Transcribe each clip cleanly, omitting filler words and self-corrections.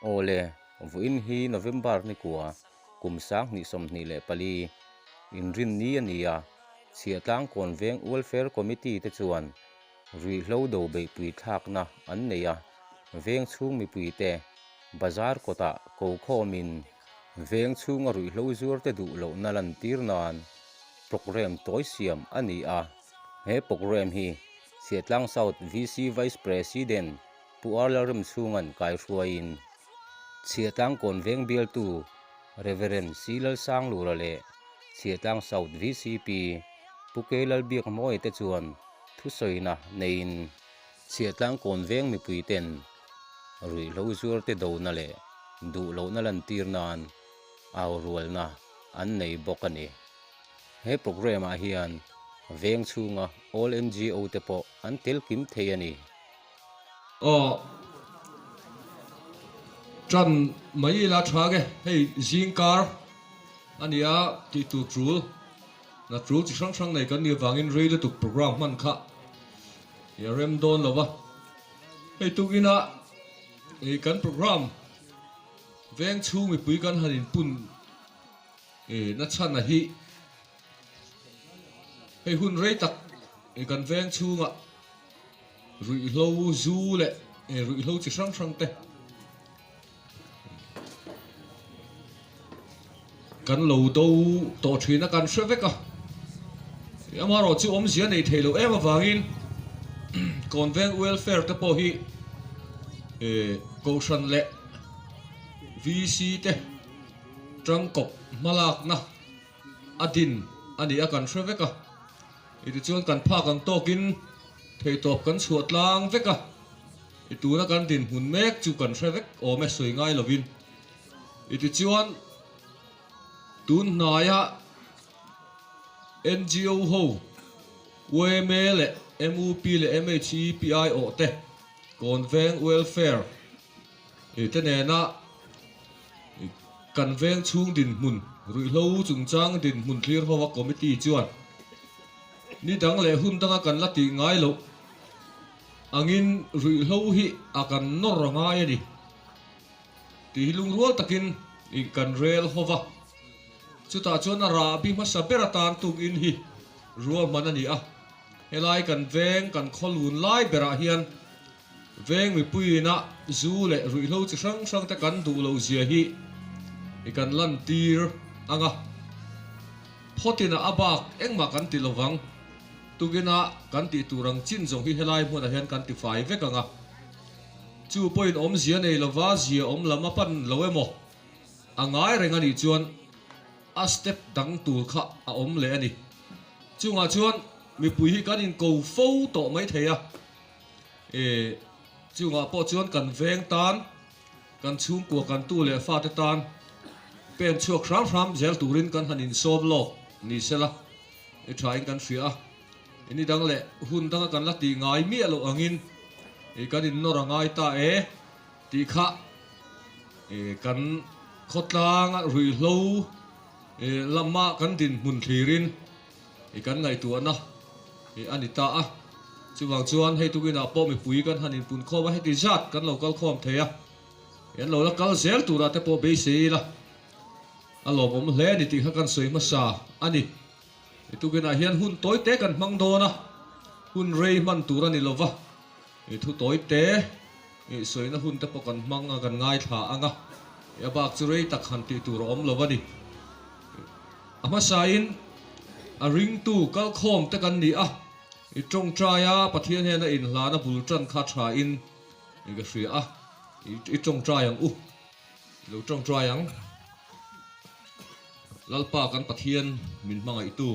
Aw le, vawiin hi November ni kua, kum 2024, Inrinni a ni a, Chhiahtlang Kawnveng Welfare Committee te chuan ruihhlo do beihpui thlakna an nei a, veng chhung mipuite bazar kawtah ko khawmin veng chhunga ruihhlo zuarte duh lohna lantir nan programme tawi siam a ni a. He programme hi Chhiahtlang South VC Vice President Pu R Lalremchhunga'n kaihruaiin Chhiahtlang Kawnveng bialtu Rev. C Lalsanglura leh Chhiahtlang South VCP Pu K Lalbiakmawia te chuan thusawina neiin Chhiahtlang Kawnveng mipuiten ruihhlo zuarte dona leh duhlohna lantir nan au rualna an nei bawk a ni. He programme-ah hian veng chhunga all NGO te pawh an tel kim thei a ni. Aw tan mai ila tha nge hei zing kar a nia tih tur tul na tul chi hrang hrang nei kan nih avangin rei lutuk programme hman kha i a rem dawn lo va hei tukina i kan programme veng chhung mipui kan han inpun E na chhan a hi hei hun rei tak e kan veng chhungah ruihhlo zu leh e ruihhlo chi hrang hrang te kan lo do tawh thin a kan hre vek a amaherawh chu awmzia nei thei lo em avangin kawnveng welfare te pawh hi e kohhran leh VC te. Tangkawp hmalakna a din a ni a kan hre vek a, itichuan kan phak ang tawkin theihtawp kan chhuah tlang vek a, i tuna kan dinhmun mek chu kan hre vek awm e sawi ngai lovin. Itichuan tun hnaia NGO ho yma leh mup leh mhepi awh te Kawnveng Welfare I te nena kan veng chhung dinhmun ruihhlo chungchang dinhmun thlir ho a committee chuan ni dang leh hun danga kan la tih ngai loh angin ruihhlo hi a kan nawr a ngai a ni tih hi lungrual takin i kan rel ho va. Chutah chuan a rahbi hmasa ber atan tukin hi ruahman a ni a, helai kan veng kan khawlun lai berah hian Veng mipuiin a zu leh ruihhlo chi hrang hrang te kan duh loh zia hi i kan lantir ang a, phawtin a bak engmah kan ti lovang. Tukina kan tih tur ang chin zawng hi helai hmunah hian kan ti fai vek ang a, chu pawhin awmzia nei lova zia awm lam a pan lo emaw a ngai reng a nih chuan a step dang tur kha a awm leh a ni. Chungah chuan mipui hi kan inko fo tawh maithei a. E, chungah pawh chuan kan veng tan, kan chhungkua kan tu leh fate tan pen chhuak hram hram zel turin kan han insawm lawk ni sela i thain kan hria a. I ni dang leh hun danga kan la tih ngai miah loh angin i kan innawr a ngai ta e tih kha i kan khawtlanga ruihhlo i lama kan dinhmun thlirin I kan ngaihtuahna i a ni ta a, chuvang chuan hei tukinah pawh mipui kan han inpun khawm a, heti zat kan lo kal khawm thei a, i an lo la kal zel turah te pawh beisei ila a lawmawm hle a ni tih kha kan sawi hmasa a ni. I tukinah hian hun tawi te kan hmang dawn a, hun rei hman tur a ni lova, i thu tawi te i sawina hun te pawh kan hmang a, kan ngaithla ang a, i a bak chu rei tak han tih tur a awm lo a ni. A hmasain a ringtu kalkhawm te kan ni a, i tawngtai a, Pathian hian a inhlana bul tan kha tha in i ka hria a, i tawngtai ang u, i lo tawngtai ang. Lalpa kan Pathian min hmangaihtu,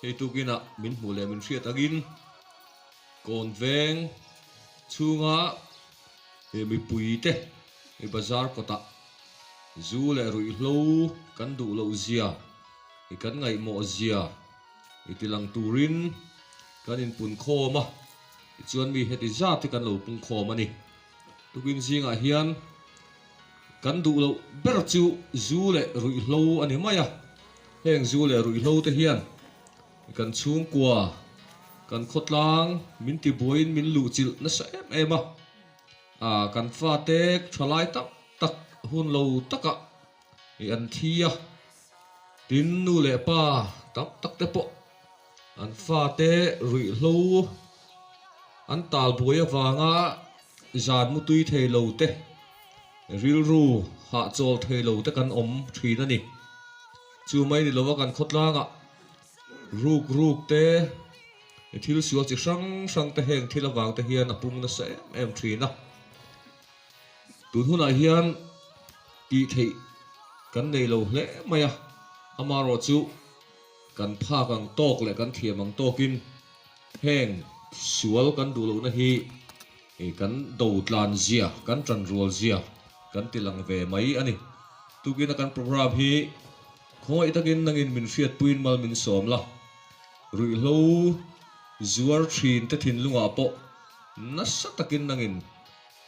hei tukinah min hmuh leh min hriat angin kawn veng chhunga mipui te i bazar kawtah Zu leh ruihhlo kan duh loh zia, i kan ngaihmawh zia i ti lang turin kan inpun khawm a, tichuan mi heti zat hi kan lo pung khawm a ni. Tukin zingah hian kan duh loh ber chu zu leh ruihhlo a ni mai a, heng zu leh ruihhlo te hian kan chhungkua, kan khawtlang min tibuaiin min luhchilh nasa em em a, kan fate thalai tak. tak hun lo takah ih an thi a, tin nu leh pa tam tak te pawh an fate ruihhlo an tal buai avanga zan mutui thei lo te rilru hahchawl thei lo te kan awm thin a ni. Chu mai ni lova kan khawtlangah ruk ruk te thil sual chi hrang hrang te heng thil avang te hian a pung nasa em em thin a. Tun hunah hian tih theih kan nei lo hle mai a, amaherawh chu kan phak ang tawk leh kan thiam ang tawkin heng sual kan duh lohna hi kan do tlan zia, kan tan rual zia kan ti lang ve mai a ni. Tukina kan programme hi khawngaih takin nangin min hriatpuiin mal min sawm la, ruihhlo zuar thin te thinlungah pawh nasa takin nangin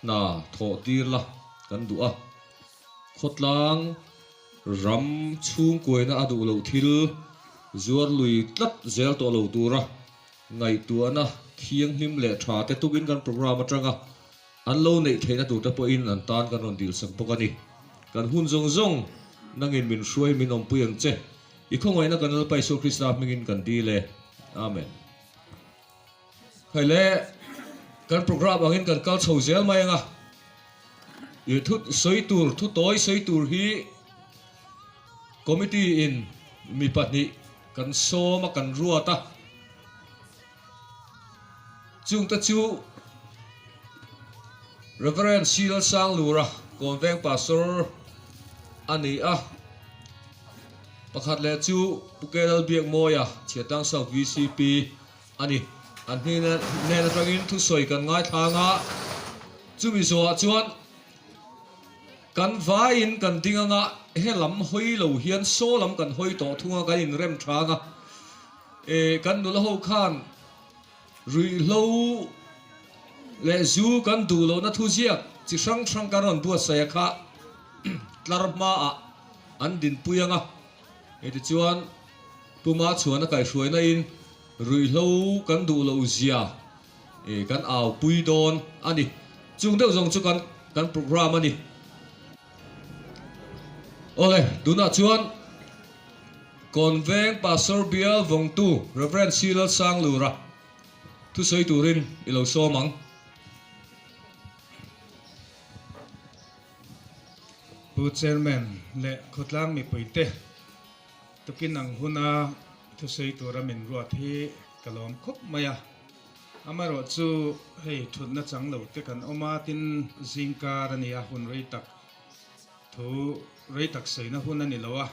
hna thawh tir la kan duh a, khawtlang ram chhungkuaina a duh loh thil zuar lui tlat zel tawh lo tura ngaihtuahna thianghlim leh tha te tukin kan programme atanga an lo neih theihna tur te pawhin an tan kan rawn dilsak bawk a ni. Kan hun zawng zawng nangin min hruai min awmpui ang che. I khawngaihna kan Lalpa Isua Krista hmingin kan dil e. Amen. Hei le, kan programme angin kan kal chho zel mai ang a, i thu sawi tur, thu tawi sawi tur hi committee in mi pahnih kan sawm a, kan ruat a, chungte chu Reverend Sil Sanglura, Kawnveng Pastor a ni a, pakhat leh chu Pu Kelalbiakmawia, Chhiatlang South VCP. A ni. An hnen hnen atangin thusawi kan ngaithlang a, chumi zawhah chuan kan vaiin kan ding anga he lam hawi lo hian saw lam kan hawi tawh thung a, kan inrem thang a. E, kan nula ho khan ruihhlo leh zu kan duh lohna thuziak chi hrang hrang kan rawn buatsaih a kha tlar hmaah an dinpui anga, hetichuan Puma chhuan a kaihhruaina in ruihhlo kan duh loh zia kan au pui dawn a ni. Chung deuh zawng chu kan kan programme a ni. Awle, tunah chuan Kawnveng Pastor Bial Vawngtu Rev. C. Lalsanglura thusawi turin i lo sawm ang. Pu Chairman leh khawtlang mipuite. Tukin ang huna thusawi tura min ruat hi ka lawm khawp mai a, amaherawh chu hei thutna chang lo te kan awm a, tin zingkar a ni a, hun rei tak thu rei tak sawina hun a ni lo a,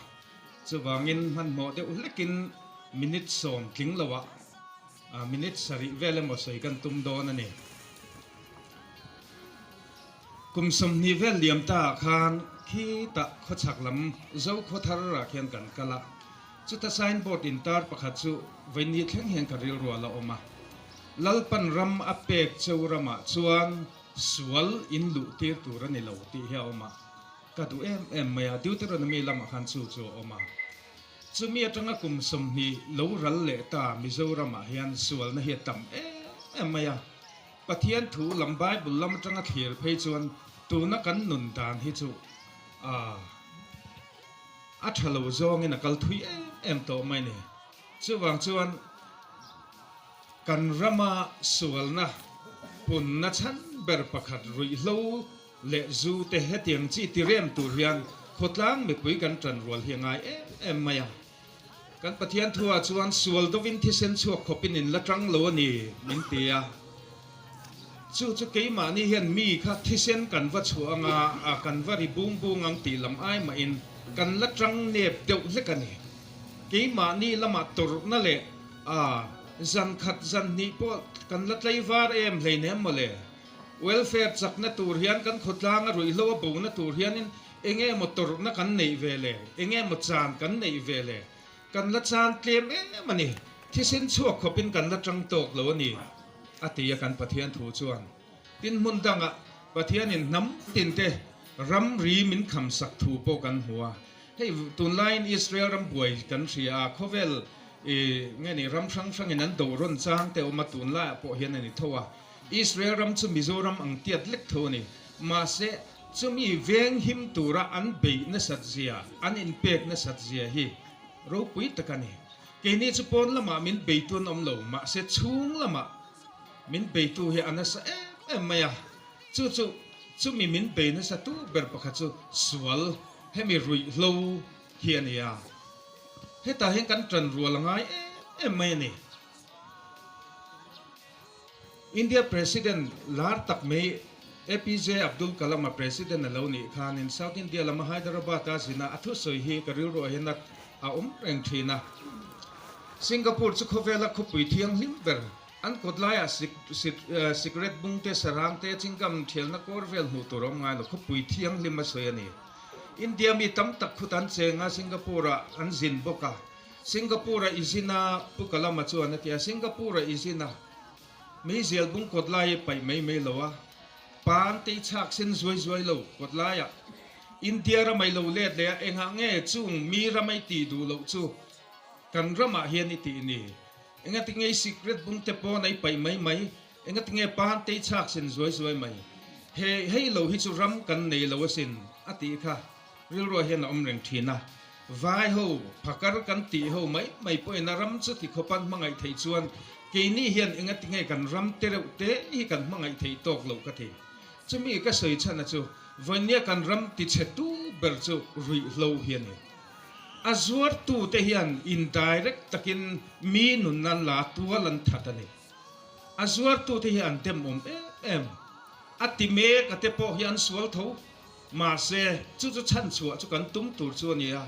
chuvangin hmanhmawh deuh hlekin minute sawm tling loah minute sarih vel emaw sawi kan tum dawn a ni. Kum 20 vel liam ta ah khan khitah khawchhak lam Zokhaw thar ah khian kan kal a, chuta sign board intar pakhat chu vaini thleng hian ka rilrual a awm a, Lalpan ram a pek cheu ramah chuan sual in luh tir tur a ni lo tih hi a awm a, ka duh em em mai a, Deuteronomy lamah khan chu chu a awm a. Chumi atanga kum 20 lo ral leh ta Mizoramah hian sualna hi a tam em em mai a. Pathian thu lam Bible lam atanga thlir phei chuan tuna kan nun dan hi chu a tha lo zawngin a kal thui em em tawh mai ni. Chuvang chuan kan rama sualna punna chhan ber pakhat ruihhlo leh zu te hetiang chi tirem tur hian khawtlang mipui kan tan rual hi a ngai em em mai a. Kan Pathian thuah chuan sual dovin thisen chhuak khawpin in la tang lo a ni min ti a. Chu chu keimahni hian mi kha thisen kan va chhuah anga a kan va ri bung bung ang tih lam ai mahin kan la tang nep deuh hlek a ni. Keimahni lamah tawrhna leh a zan khat zan hnih pawh kan la tlaivar em hleinem mawle. Welfare chakna tur hian kan khawtlanga ruihhlo a bona tur hianin eng emaw tawrhna kan neih ve le, eng emaw chan kan neih ve le, kan la chan tlem em a ni, thisen chhuak khawpin kan la tang tawk lo a ni, a ti a kan Pathian thu chuan. Tin hmun dangah Pathianin hnam tinte ramri min khamsak thu pawh kan hmu a. Hei tunlaiin Israel ram buai kan hria a, khawvel i nge ni ram hrang hrangin an do rawn chang te awm a, tunlaiah pawh hian a ni tho a. Israel ram chu Mizoram ang tiat lek tho a ni. Mahse. Chumi veng him tura an beih nasat zia, an inpek nasat zia hi ropui tak a ni. Keini chu pawn lamah min beitu an awm lo, mahse chhung lamah min beitu hi a nasa em em mai a. Chu chu chumi min bei nasa tu ber pakhat chu sual hemi ruihhlo hi a ni a. Hetah hian kan tan rual a ngai em em mai a ni. India President lar tak mai APJ Abdul Kalam-a President a lo nih khanin South India lama Hyderabad-a zina a thusawi hi ka rilruah hian a awm reng thin a. Singapore chu khawvela khawpui thianghlim ber, an kawt laiah sikret bung te, sarang te, chingam thialna kawr vel hmuh tur a awm ngai lo, khawpui thianghlim a sawi a ni. India mi tam tak khut an cheng a, Singapore-ah an zin bawk a. Singapore-a i zin a, Pu Kalama chuan a ti a, Singapore-a i zin a, meizial bung kawt lai i paih mai mai lo a, pan te i chhak sen zuai zuai lo kawt laiah India ramai lo let leh a, engah nge chung mi ramai tih duh loh chu kan ramah hian i tih ni? Engatinge i sikret bung te pawn a i paih mai mai? Engatinge pan te i chhak sen zuai zuai mai? He hei lo hi chu ram kan nei lo asin, a tih kha. Rilruah hian a awm reng thin a, vai ho, phakar kan tih ho mai mai pawhin a ram chu ti khawp an hmangaih theih chuan keini hian engatinge kan ram te reuh te hi kan hmangaih theih tawk loh ka ti. Chumi ka sawi chhan a chu vawinia kan ram ti chhe tu ber chu ruihhlo hi a ni. A zuartu te hian indirect takin mi nunna la tual an that a ni. A zuartu te hi an demawm em em. A ti mek a te pawh hi an sual tho. Mahse, chu chu chhanchhuah chu kan tum tur chu a ni a,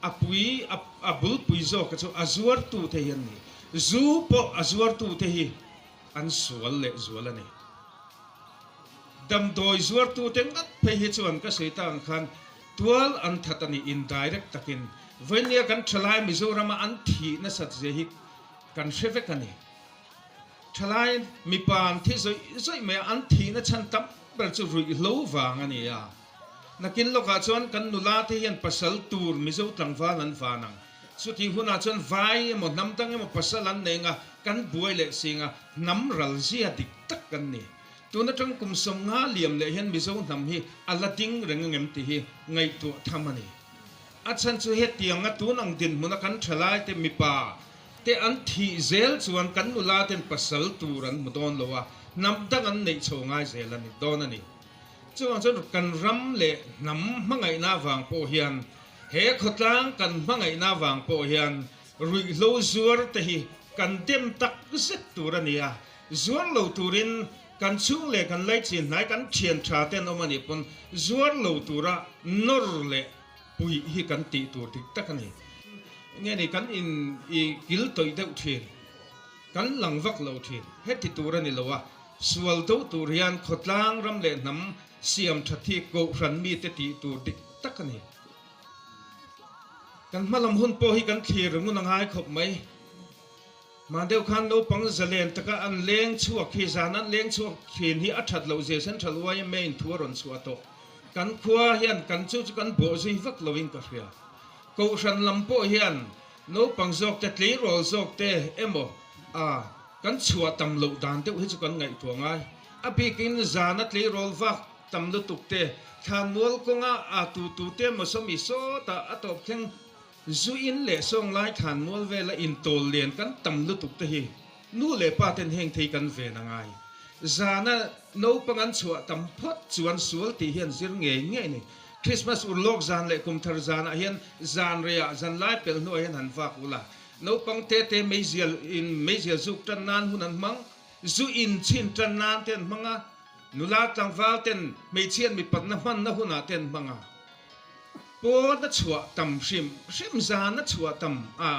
a pui, a bulpui zawka chu a zuartute hi an ni. Zu pawh a zuartute hi an sual leh zual a ni. Damdawi zuartute ngat phei hi chuan ka sawi tak ang khan tual an that a ni, indirect takin. Vawinia kan thalai Mizorama an thih nasat zia hi kan hre vek a ni. Thalai mipa an thi zawih zawih mai a, an thihna chhan tam ber chu ruihhlo vang a ni a. Nakin lawkah chuan kan nula te hian pasal tur Mizo tlangval an van ang. Chutih hunah chuan vai emaw hnam dang emaw pasal an nei anga kan buai leh sing a, hnam ral zia dik tak kan ni. Tun atang kum 50 liam leh hian Mizo hnam hi a la ding reng angem tih hi ngaihtuah tham a ni. A chhan chu hetianga tun ang dinhmuna kan thalai te mipa te an thih zel chuan kan nula ten pasal tur an hmu dawn lo a, hnam dang an neih chho ngai zel a ni dawn a ni. Chuvang chuan kan ram leh hnam hmangaihna vang pawh hian, he khawtlang kan hmangaihna vang pawh hian ruihhlo zuar te hi kan dem tak zet tur a ni a, zuar lo turin kan chhung leh kan laichin hnai kan thian tha ten awm a nih pawn zuar lo tura nawr leh puih hi kan tih tur dik tak a ni. Nge ni kan in i kil tawih deuh thin, kan lang vak lo thin. Heti tur a ni lo a, sual do tur hian khawtlang ram leh hnam siam tha thi kohhran mite tih tur dik tak a ni. Kan hmalam hun pawh hi kan thlir ngun a ngai khawp mai. Mah deuh khan naupang zalen taka an leng chhuak hi zan an leng chhuak thin hi a that loh zia Central yma in thu a rawn chhuah tawh. Kan khua hian kan chu chu kan bawh zui vak loin ka hria. Kohhran lam pawh hian naupang zawk te, tleirawl zawk te emaw a kan chhuah tam loh dan deuh hi chu kan ngaihtuah ngai. A bikin zana tleirawl vak tam lutuk te, thlanmual kawnga a tu tu te emaw sawmi sawtah a tawp thleng zu in leh sawnglai thlanmual vela intawl lian kan tam lutuk te hi Nu leh pa ten heng thei kan ven a ngai. Zana naupang an chhuah tam phawt chuan sual tih hi an zir ngei ngei ni. Christmas urlawk zan leh kumthar zanah hian zan reiah zan lai pelh hnuah hian han vak ula. Naupang te te meizial in meizial zuk tan nan hun an hmang, zu in chhin tan nan te an hmang a, nula tlangval ten hmeichhiat mipatna hmanna hunah te an hmang a. Pawn a chhuah tam hrim hrim zan a chhuah tam a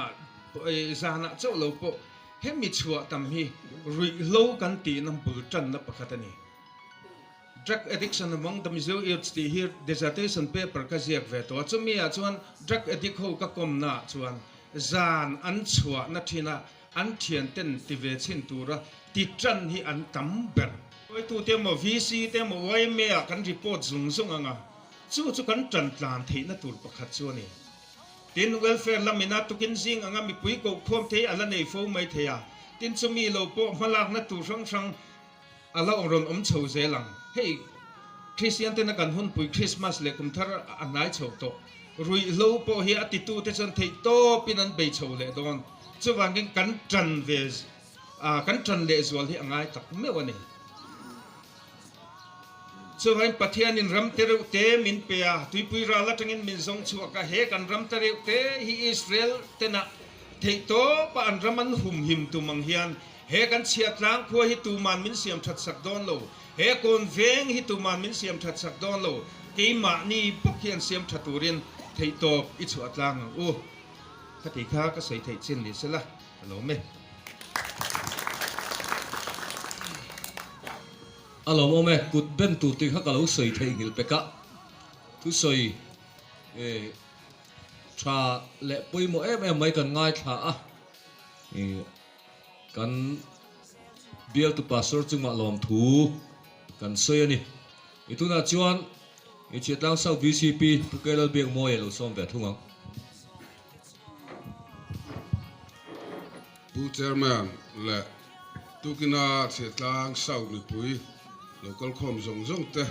zanah chauh lo pawh hemi chhuah tam hi ruihhlo kan tihna bul tanna pakhat a ni. Drug addiction among the Mizo youths tih hi dissertation paper ka ziak ve tawh a, chumi ah chuan drug addict ho ka kawmna ah chuan zan an chhuahna thin a an thianten ti ve chhin tura ti tan hi an tam ber. Hruaitute emaw VC te emaw yma ah kan report zung zung ang a, Chu chu kan tan tlan theihna tur pakhat chu a ni. Tin, welfare lamin a tukin zing anga mipui kohkhawm thei a la nei fo mai thei a, tin chumi lo pawh hmalakna tur hrang hrang a la rawn awm chho zel ang. Hei, Kristian tena kan hunpui Krismas leh kumthar a hnai chho tawh. Ruihhlo pawh hi a titute chuan theihtawpin an bei chho leh dawn. Chuvangin kan tan ve kan tan lehzual hi a ngai tak meuh a ni. Chuvangin Pathianin ram te reuh te min pe a, tuipui ral atangin min zawng chhuak a, he kan ram te reuh te hi Israel tena theihtawpa an ram an humhim tum ang hian he kan chhiatlang khua hi tuman min siam that sak dawn lo, he kawn veng hi tuman min siam that sak dawn lo, keimahni bawk hi an siam tha turin theihtawp i chhuah tlang ang u. Khati kha ka sawi theih chin ni sela. Ka lawm e. A lawmawm e, kut ben tur tih kha ka lo sawi theih nghilh pek a, thusawi tha leh pawimawh em em mai kan ngaithla a, kan bialtu pastor chungah lawmthu kan sawi a ni. I tunah chuan i Chhiatlang South VCP Pu Kelalbiakmawia lo sawm ve thung ang. Pu Chairman leh Tukina Chhiatlang South mipui lo kalkhawm zawng zawng te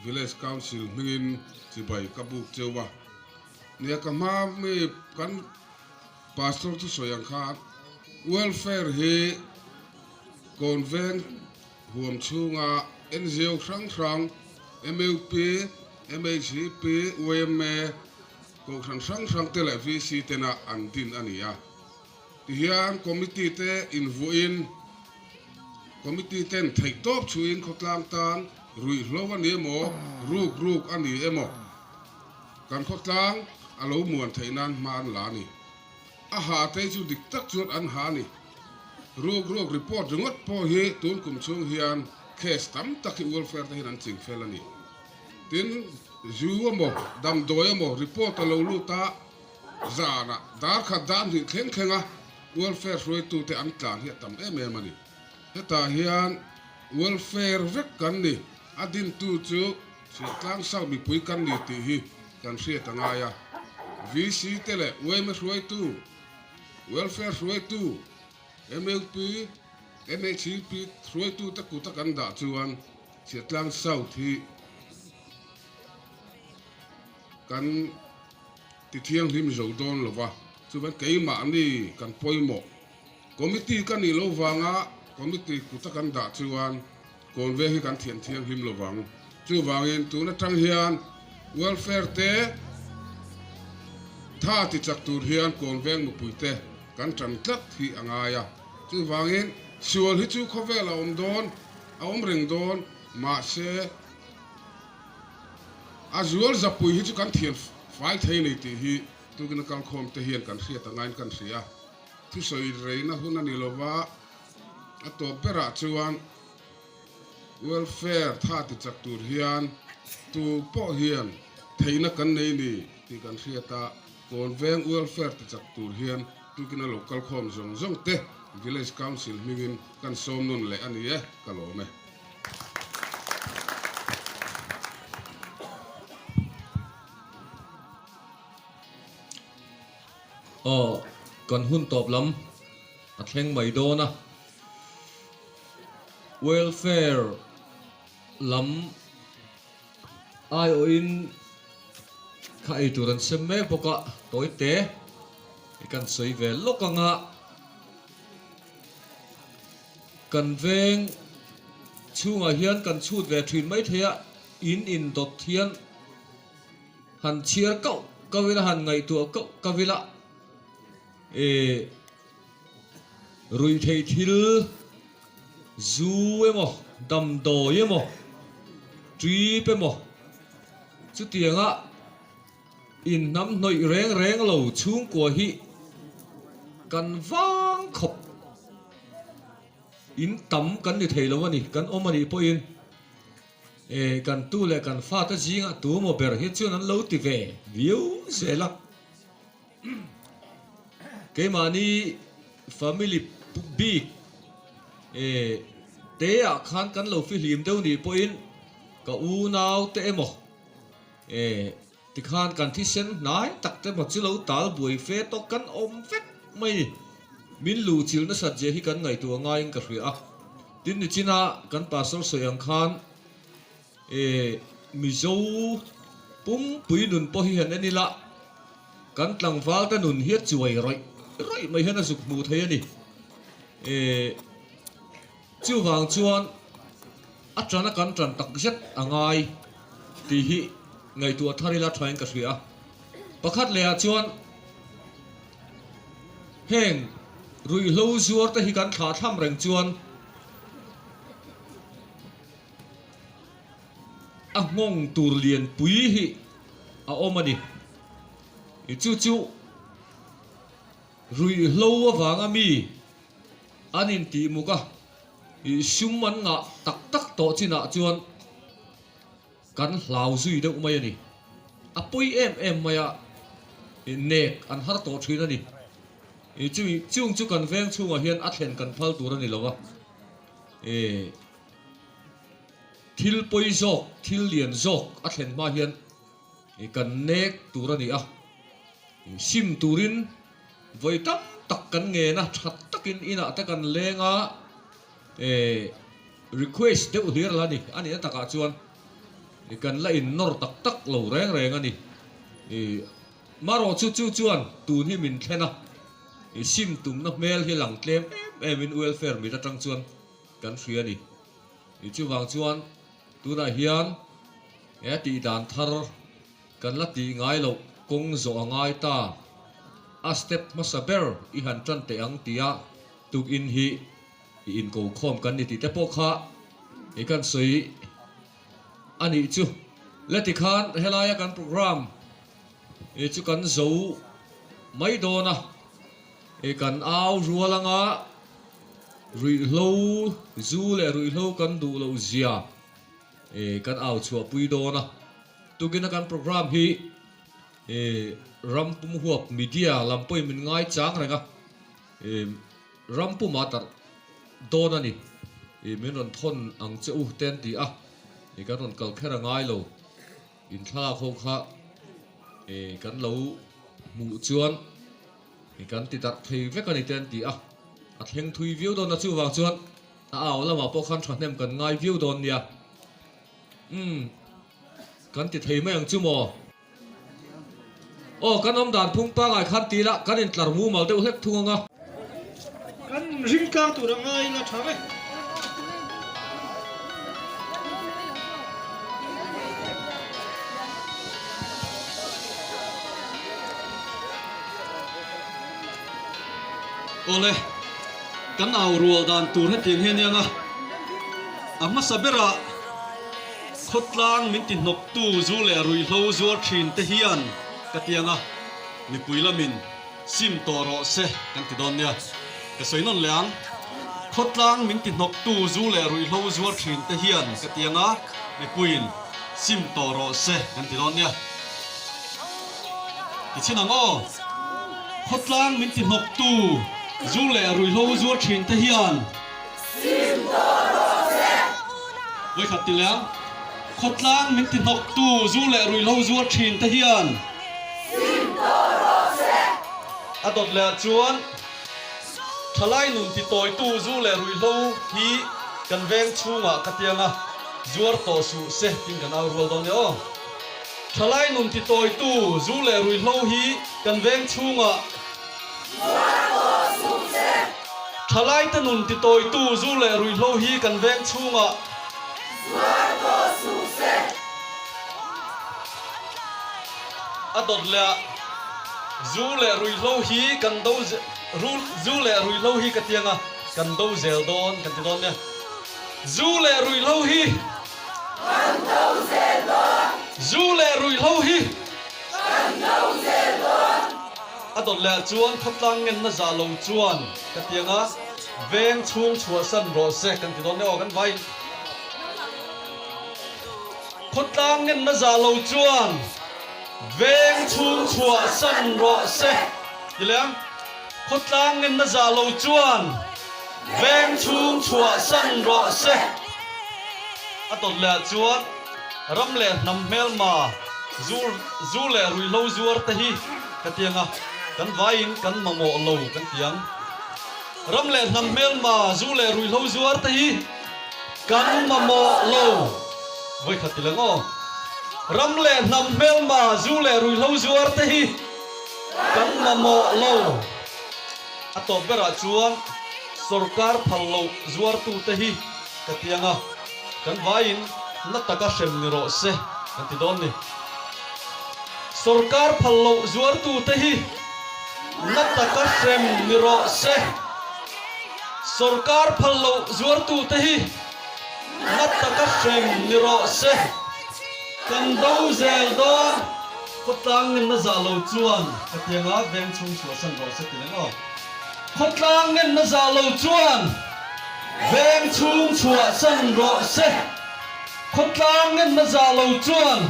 Village Council hmingin chibai ka buk cheu a. Nia ka hma mi kan Pastor chu sawi ang khan Welfare hi Kawnveng huam chhunga NGO hrang hrang MUP, MHEP, yma, Kohhran hrang hrang te leh VC tena an din a ni a. Tihian committee te invuahin committee ten theihtawp chhuiin khawtlang tan ruihhlo a ni emaw, ruk ruk a ni emaw kan khawtlang a lo muan theih nan hma an la a ni. A ha te chu dik tak chuan an ha a ni. Ruk ruk report ringawt pawh hi tun kum chhung hian case tam tak hi welfare te hian an chingfel a ni. Tin, zu emaw, damdawi emaw report a lo lut a, zanah dar khat dar hnih thleng thleng a welfare hruaitute an tlan hi a tam em em a ni. Hetah hian welfare vek kan ni, a dintu chu Chhiahtlang South mipui kan ni tih hi kan hriat a ngai a. VC te leh yma hruaitu, welfare hruaitu, MLP, MHEP hruaitute kuta kan dah chuan Chhiatlang South hi kan ti thianghlim zo dawn lo va, chuvan keimahni kan pawimawh. Committee ka nih lo vanga committee kuta kan dah chuan kawnve hi kan thian thianghlim lo vang. Chuvangin tun atang hian welfare te tha ti chak tur hian kawnveng mipuite kan tan tlat hi a ngai a. Chuvangin sual hi chu khawvel a awm dawn. A awm reng dawn, mahse a zual zapui hi chu kan thian fai thei nei tih hi tukina kalkhawm te hian kan hriat a ngaiin kan hria. Thusawi reina hun a ni lova, a tawp berah chuan welfare tha ti chak tur hian tu pawh hian theihna kan nei ni tih kan hriat a, Kawnveng welfare ti chak tur hian tukina lo kalkhawm zawng zawng te Village Council hmingin Kan sawm nawn leh a ni e, ka lawm e. Aw, kan hun tawp lam a thleng mai dawn a, welfare lam aiawhin kha eitur an sem mek bawk a, tawi te i kan sawi ve lawk ang a. Kan veng chhungah hian kan chhut ve thin mai thei a, in indawt hian han chhiar kauh kauh ila, han ngaihtuah kauh kauh ila, eh ruihtheih thil zu emaw, damdawi emaw, trip emaw chutianga In hnam hnawih reng reng lo chhungkua hi kan vang khawp. In tam kan ni thei lo a ni, kan awm a nih pawhin eh kan tu leh kan fate zingah tu maw ber hi chuan an lo ti ve viau zel a. Keimahni family bik eh te ah khan kan lo fihlim deuh nih pawhin ka unau te emaw E, tikhan kan thisen hnai tak te maw chu lo tal buai fe tawk kan awm vek mai ni. Min luhchilh nasat zia hi kan ngaihtuah ngaiin ka hria a. Tin nichin a kan pastor sawi ang khan e, Mizo pumpui nun pawh hi han en ila, kan tlangval te nun hi a chuai rawih rawih mai hian a zuk hmuh thei a ni. Eh, chuvang chuan a tana kan tan tak zet a ngai tih hi ngaihtuah thar ila thain ka hria a. Pakhat lehah chuan heng ruihhlo zuar te hi kan thlah thlam reng chuan a nghawng tur lian pui hi a awm a ni. Chu chu ruihhlo avanga mi an intihmuk a, sum an ngah tak tak tawh chinah chuan kan hlau zui deuh mai a ni. A pawi em em mai a, nek an har tawh thin a ni. Chung chu kan veng chhungah hian a thlen kan phal tur a ni lo va. Thil pawi zawk, thil lian zawk a thlen hma hian kan nek tur a ni a. Sim turin vawi tam tak kan ngen a, tha takin inah te kan leng a, request deuh hlir la a ni. A nihna takah chuan kan la innawr tak tak lo reng reng a ni. Marawh chu chu chuan tun hi min thlen a, sim tumna hmel hi lang tlem em emin welfare mit atang chuan kan hria a ni. Chuvang chuan tunah hian he tih dan thar kan la tih ngai loh kawng zawh a ngai ta. A step hmasa ber i han tan teh ang tia tukin hi i inko khawm kan ni tih te pawh kha i kan sawi a nih chu. Le tikhan helaia kan program chu kan zo mai dawn a, kan au rual anga Ruihhlo, zu leh ruihhlo kan duh loh zia kan au chhuahpui dawn a. Tukina kan program hi ram pum huap media lam pawhin min ngai chang reng a, ram pumah tarh dawn a ni. Min rawn thawn ang che u te an ti a, kan rawn kal kher a ngai lo. Inthlalak ho kha kan lo hmuh chuan Kan ti darh thei vek a ni te an ti a, a thleng thui viau dawn a chuvang chuan a au lamah pawh khan thahnem kan ngai viau dawn nia. Umm, kan ti thei mai ang chu maw? Aw, kan awm dan phung pangai khan ti ila kan intlar mumal deuh hlek thung ang a. Kan ringtlang tur a ngai ila tha vek. Awle, kan au rual dan tur hetiang hi a nia nga, a hmasa berah khawtlang min ti hnawktu zu leh ruihhlo zuar thin te hian ka ti ang a, mipui lamin Sim tawh rawh se kan ti dawn nia. Ka sawi nawn leh ang. Khawtlang min ti hnawktu zu leh ruihhlo zuar thin te hian ka ti ang a, mipuiin sim tawh rawh se kan ti dawn nia. Ti chhin ang aw. Khawtlang min ti hnawktu zu leh ruihhlo zuar thin te hian sim tawh rawh se. Vawikhat ti leh ang. Khawtlang min ti hnawktu zu leh ruihhlo zuar thin te hian. Sim tawh rawh se. A dawt leh ah chuan thalai nun ti tawitu zu leh ruihhlo hi kan veng chhungah ka tiang a, zuar tawh suh se tin kan au rual dawn e aw. Thalai nun ti tawitu zu leh ruihhlo hi kan veng chhungah zuar tawh suh se. Thalai te nun ti tawitu zu leh ruihhlo hi kan veng chhungah zuar tawh suh se. A dawt leh a, zu leh ruihhlo hi kan do zu leh ruihhlo hi ka tiang a, kan do zel dawn kan ti dawn nia. Zu leh ruihhlo hi kan do zel dawn. Zu leh ruihhlo hi kan do zel dawn. A dawt leh ah chuan khawtlang ngenna zah lo chuan ka tiang a, veng chhung chhuahsan rawh se kan ti dawn nia aw kan vai. Khawtlang ngenna zah lo chuan veng chhung chhuah san rawh se ti leh ang. Khawtlang ngenna zah lo chuan veng chhung chhuah san rawh se. A dawt leh ah chuan ram leh hnam hmelma zu zu leh ruihhlo zuar te hi ka ti ang a, kan vaiin kan mamawh lo kan ti ang. Ram leh hnam hmelma zu leh ruihhlo zuar te hi Kan mamawh lo. Vawikhat ti leng aw. Ram leh hnam hmelma zu leh ruihhlo zuar te hi kan mamawh lo. A tawp berah chuan sorkar phal loh zuartute hi ka ti ang a, kan vaiin na taka hrem ni rawh se kan ti dawn ni. Sorkar phal loh zuartute hi na taka hrem ni rawh se. Sorkar phal loh zuartute hi na taka hrem ni rawh se. Kan do zel dawn. Khawtlang ngenna zah lo chuan ka tianga veng chhung chhuahsan rawh se ti leng aw. Khawtlang ngenna zah lo chuan veng chhung chhuahsan rawh se. Khawtlang ngenna zah lo chuan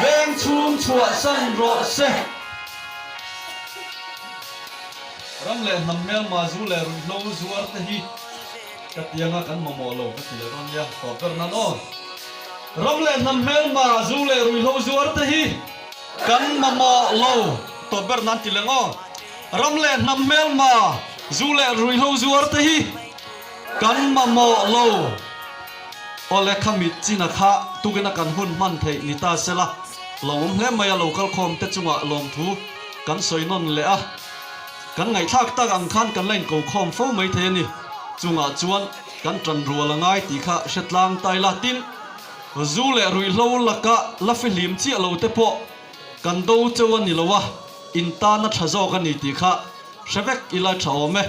veng chhung chhuahsan rawh se. Ram leh hnam hmelma zu leh ruihhlo zuar te hi ka tianga kan mamawh lo ka ti leh dawn nia tawp ber nan aw. Ram leh hnam hmelma zu leh ruihhlo zuar te hi kan mamawh lo tawp ber nan ti leng aw. Ram leh hnam hmelma zu leh ruihhlo zuar te hi kan mamawh lo. Aw le kha mit chin a kha tukin a kan hun hman theih ni ta sela lo awm hle mai a lo kal khawm te chungah lawmthu kan sawi nawn leh a. Kan ngaihthlak tak ang khan kan la inko khawm fo mai thei a ni. Chungah chuan kan tan rual a ngai tih kha hre tlang ta ila. Tin, zu leh ruihhlo laka la fihlim chiah lo te pawh kan do cheu a ni lo a, in tan a tha zawk a ni tih kha hre vek ila tha awm e.